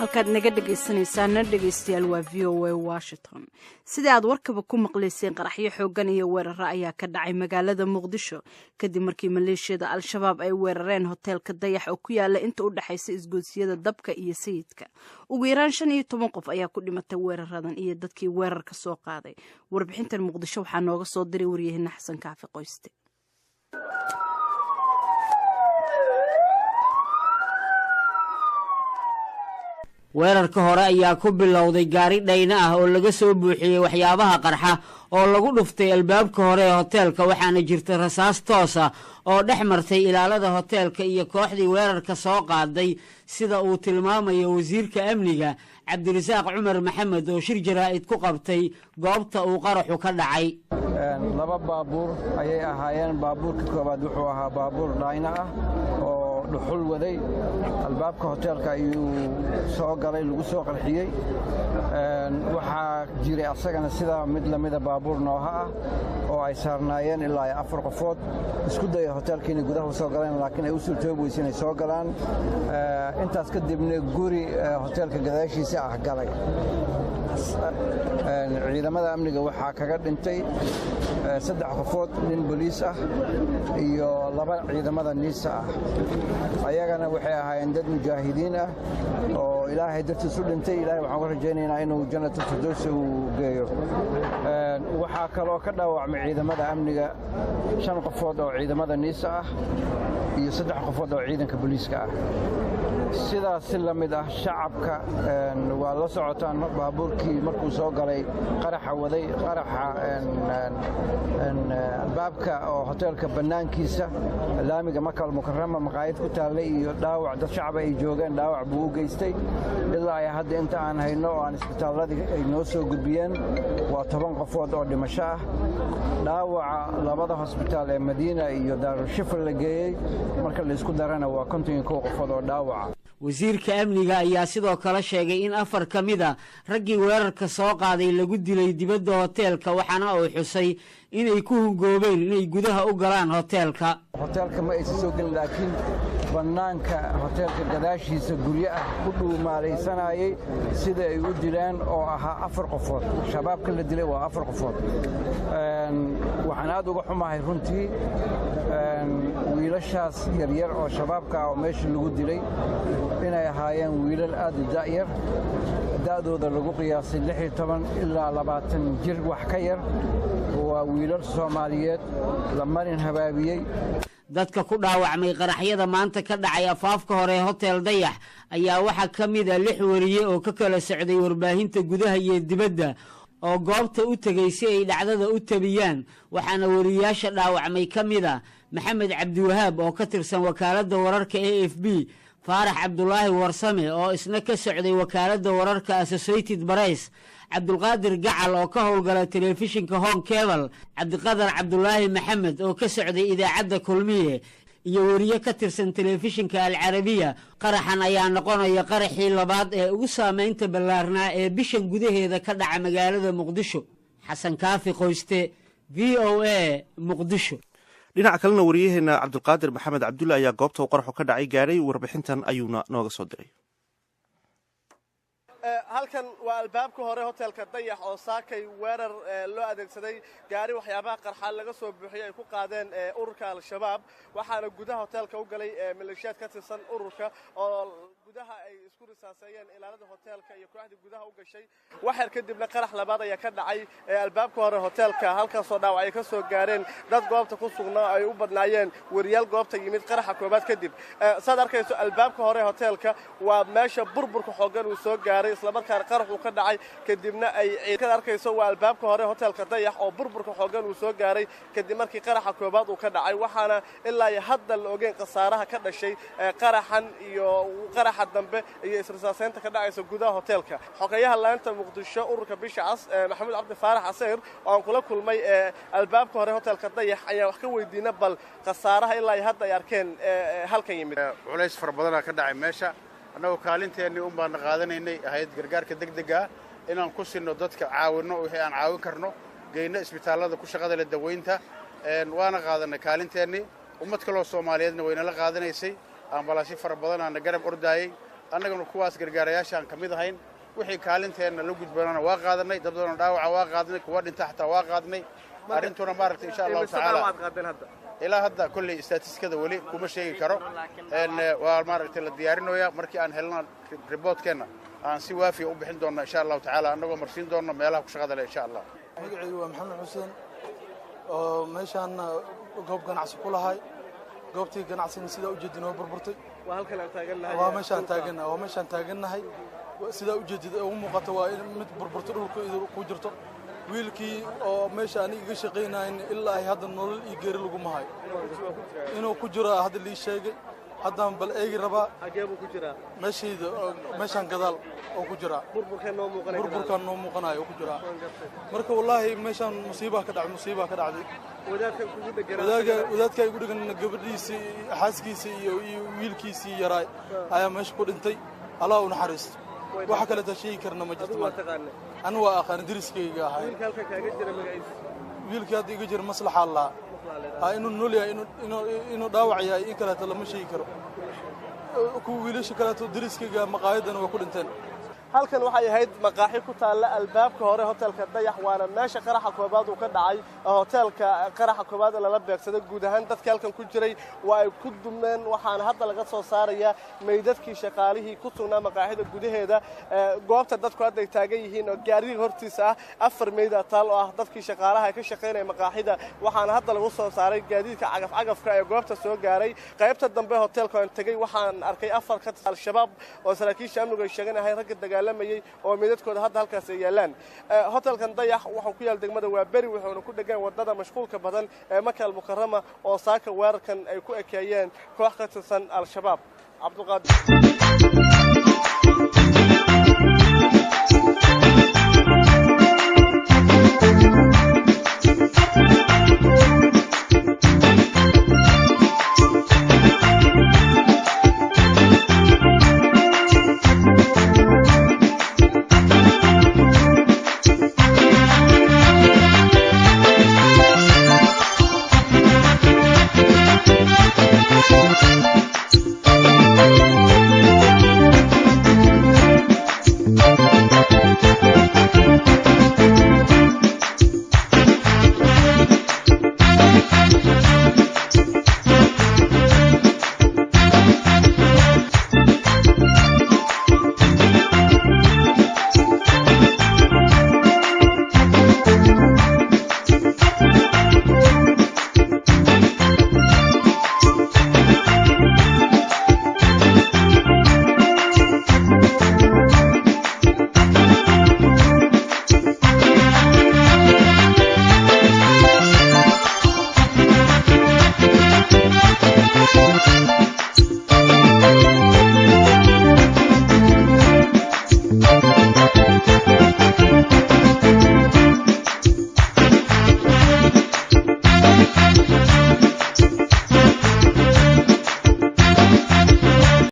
Halkaad naga dhegaysanaysaana, dhegaystayaal, waa VOA Washington. Sida aad warkaba ku maqlayseen, qaraxyo xoogan iyo weeraro ayaa ka dhacay magaalada Muqdisho kadib markii maleeshiyada Al-Shabaab ay weerareen hoteelka Dayax oo ku yaala inta u dhexaysa isgoodsiyada Dabka iyo Sayidka. Ugu yaraan 15 qof ayaa ku dhimatay weeraradan iyo dadkii weerarka soo qaaday. Warbixintan Muqdisho waxaa nooga soo diray waryaheena Xasan Kaafi Qoyste. Weerarka hore ayaa ku bilowday gaari dhayna ah oo laga soo buuxiyey waxyaabaha qarxa oo lagu dhuftay albaabka hore ee hoteelka, waxaana jirta rasaas toosa oo dhex martay ilaalada hoteelka iyo kooxdii weerarka soo qaaday, sida uu tilmaamayo wasiirka amniga Cabdirasaaq Cumar Maxamed oo shir jaraa'id ku qabtay goobta uu qaraxu ka dhacay. Laba baabuur ayay ahaayeen. Baabuurka koowaad wuxuu ahaa baabuur dhayna ah oo dhuxul waday. Albaabka hoteelka ayuu soo galay, lagu soo qarxiyey. Waxaa jiray asagana sidaa mid lamida baabuur nooha ah oo ay saarnaayeen ilaa ay afar qofood isku daya hoteelka inay gudaha u soo galeen, laakiin ay u suurtoobi weyse inay soo galaan. Intaas kadibna guri hoteelka gadaashiisa ah galay. Ciidamada amniga waxaa kaga dhintay saddex qofood, nin boliis ah iyo laba ciidamada NISA ah. Ayagana waxay ahaayeen dad mujaahidiin ah oo Ilaahay dartiis u dhintay. Ilahay waxaan uga rajaynaynaa inuu Janatulfirdowsi uu geeyo. Waxaa kaloo ka dhaawacmay ciidamada amniga shan qofood oo ciidamada NISA ah iyo saddex qofood oo ciidanka booliiska ah. Sidaas si la mid ah shacabka waa la socotaan, baabuurkii markuu soo galay qaraxa waday, qaraxa albaabka oo hoteelka bannaankiisa laamiga Makal Mukarama maqaayad ku taallay iyo dhaawac dad shacaba ay joogeen dhaawac buu u geystay. Ilaa ay hadda inta aan hayno oo aan isbitaalladii ay noo soo gudbiyeen waa 10 qofood oo dhimasho ah. Dhaawaca labada hosbitaal ee Madiina iyo Daarushifa la geeyey marka laysku darana waa 51 qofood oo dhaawaca. Wasiirka amniga ayaa sidoo kale sheegay in afar ka mid a raggii weerarka soo qaaday lagu dilay dibadda hoteelka, waxaana uu xusay inay ku hungoobeen inay gudaha u galaan hoteelka. Hoteelka ma aysan soo gelin, laakiin bannaanka hoteelka gadaashiisa guryo ah ku dhuumaalaysanayay sida ay u dileen oo ahaa afar qofood. Shabaabka la dilay waa afar qofood. Waxaan aad uga xumahay runtii wiilashaas yaryar oo shabaabka ah oo meesha lagu dilay inay ahaayeen wiilal aad u da'yar, da'dooda lagu qiyaasay 16 ilaa 20 jir wax ka yar. Waa wiilal Soomaaliyeed la marin habaabiyey. Dadka ku dhaawacmay qaraxyada maanta ka dhacay afaafka hore ee Hotel Dayax ayaa waxaa ka mid a lix weriye oo ka kala socday warbaahinta gudaha iyo dibadda oo goobta u tegey si ay dhacdada u tabiyaan, waxaana weriyaasha dhaawacmay ka mid a Maxamed Cabdiwahaab oo ka tirsan wakaaladda wararka AFP, Faarax Cabdulaahi Warsame oo isna ka socday wakaaladda wararka Associated Press, Cabdulqaadir Gacal oo ka howlgala telefishinka Horn Cable, Cabdiqadar Cabdulaahi Maxamed oo ka socday idaacadda Kulmiye iyo weriye ka tirsan telefishinka Alcarabiya. Qaraxan ayaa noqonaya qaraxii labaad ee ugu saameynta ballaarnaa ee bishan gudaheeda ka dhaca magaalada Muqdisho. Xasan Kaafi Qoyste, VOA, Muqdisho. Dhinaca kalena, wariyaheena Cabdulqaadir Maxamed Cabdulle ayaa goobta uu qaraxu ka dhacay gaadhay. Warbixintan ayuuna nooga soo diray. Halkan waa albaabka hore hotelka Dayax oo saakay weerar loo adeegsaday gaari waxyaabaha qarxaan laga soo buuxiyey ay ku qaadeen ururka Al-Shabaab, waxaana gudaha hoteelka u galay maleeshiyaad ka tirsan ururka oo gudaha ay isku risaaseeyeen ilaalada hoteelka iyo kooxdii gudaha u gashay. Waxyar kadibna qarax labaad ayaa ka dhacay albaabka hore hoteelka, halkaasoo dhaawac ay ka soo gaareen dad goobta ku sugnaa ay u badnaayeen weriyaal goobta yimid qaraxa koobaad kadib. Saad arkayso, albaabka hore hoteelka waa meesha burburka xooggan uu soo gaaray, islamarkaana qarax uu ka dhacay kadibna ay kad arkayso waa albaabka hore hoteelka Dayax oo burburka xooggan uu soo gaaray kadib markii qaraxa koobaad uu ka dhacay, waxaana ilaa iyo hadda la ogeyn khasaaraha ka dhashay qaraxan iyo qaraxa dambe iyo isrisaaseynta ka dhacaysa gudaha hoteelka. Xogeyaha laanta Muqdisho ururka Bisha Cas, Maxamuud Cabdi Faarax Casayr, oo aan kula kulmay albaabka hore hoteelka Dayax ayaan wax ka weydiina bal khasaaraha ilaa iyo hadda ay arkeen halkan yimid. Culays fara badanaa ka dhacay meesha. Annagoo kaalinteennii un baana qaadanaynay ahayd gargaarka degdega inaan ku sinno dadka, caawinno wixii aan caawin karno, geyno isbitaallada ku shaqada leh daweynta. Waana qaadanay kaalinteennii, ummad kaloo Soomaaliyeedna waynala qaadanaysay. Ambalaasyo fara badanaana garab ordaayey, Annaguna kuwaas gargaarayaashaan ka mid ahayn. Wixii kaalinteenna la gudbanana waa qaadanay, dad badanoo dhaawaca waa qaadnay, kuwa dhinta xataa waa qaadnay. Arrintuna maaragtay insha Allahu tacaala ilaa hadda kolley istaatiskada weli kuma sheegi karo, waa maaragtay la diyaarinoyaa. Markii aan helna riboodkeenna aan si waafiya u bixin doonna insha Allahu tacaala, annagoo marsiin doonno meelaha ku shaqada leh insha Allah. Magacaygu waa Maxamed Xuseen, oo meeshaanna goob ganacsi ku lahay. Goobtii ganacsigna sidaa ujeedin oo burburtay. Waa meeshaan taagannahay, waa meeshaan taagannahay. Sidaa ujeedid ugu muuqata waa in mid burburto dhulka ku jirto. Wiilkii oo meesha aniga iga shaqaynayn ilaa ay hadda nolol iyo geeri laguma hayo. Inuu ku jiro hadda lii sheegay, haddaan bal eegi rabaa. Meeshayda meeshaan gadaal oo ku jiraa, burburkaan noo muuqanayo oo ku jiraa. Marka wallaahi meeshaan musiibaa ka dhacday, musiibaa ka dhacday. Wadaadkaa igu dhegan gabadhiisii, xaaskiisii iyo wiilkiisii yaraay ayaa meesha ku dhintay. Allah u naxariisto. Waxa kaleeta sheegi karna ma jirto. Anu waa aqaan, deriskayga ahay. Wiilkii hadda iga jira maslaxa lahaa inuu nool yahay, inuu dhaawac yahay in kaleeta lama sheegi karo. Kuwa wiilasha kaleeto deriskayga maqaayadana waa ku dhinteen. Halkan waxay ahayd maqaaxi ku taalla albaabka hore hotelka Dayax, waana meesha qaraxa koobaad uu ka dhacay. Hoteelka qaraxa koobaad lala beegsaday, guud ahaan dadkii halkan ku jiray waa ay ku dumeen, waxaana hadda laga soo saarayaa meydadkii shaqaalihii ku sugnaa maqaaxida gudaheeda. Goobta dadku hadda ay taagan yihiin oo gaariga hortiisa ah 4 meyd taal oo ah dadkii shaqaalaha ka shaqaynaya maqaaxida, waxaana hadda lagu soo saaray gaadiidka cagaf-cagafka ee goobta soo gaaray. Qaybta dambe hoteelka aan tegey waxaan arkay 4 ka Al-Shabaab oo saraakiisha amnigu ay sheeganahay ragga dagaal oo meydadkooda hadda halkaas ay yaalaan. Hotelkan Dayax wuxuu ku yaal degmada Waaberi, wuxuuna ku dhegan wadada mashquulka badan ee Maka Almukarama oo saaka weerarkan ay ku ekeeyeen koox ka tirsan Al-Shabaab. Cabdulqaadir.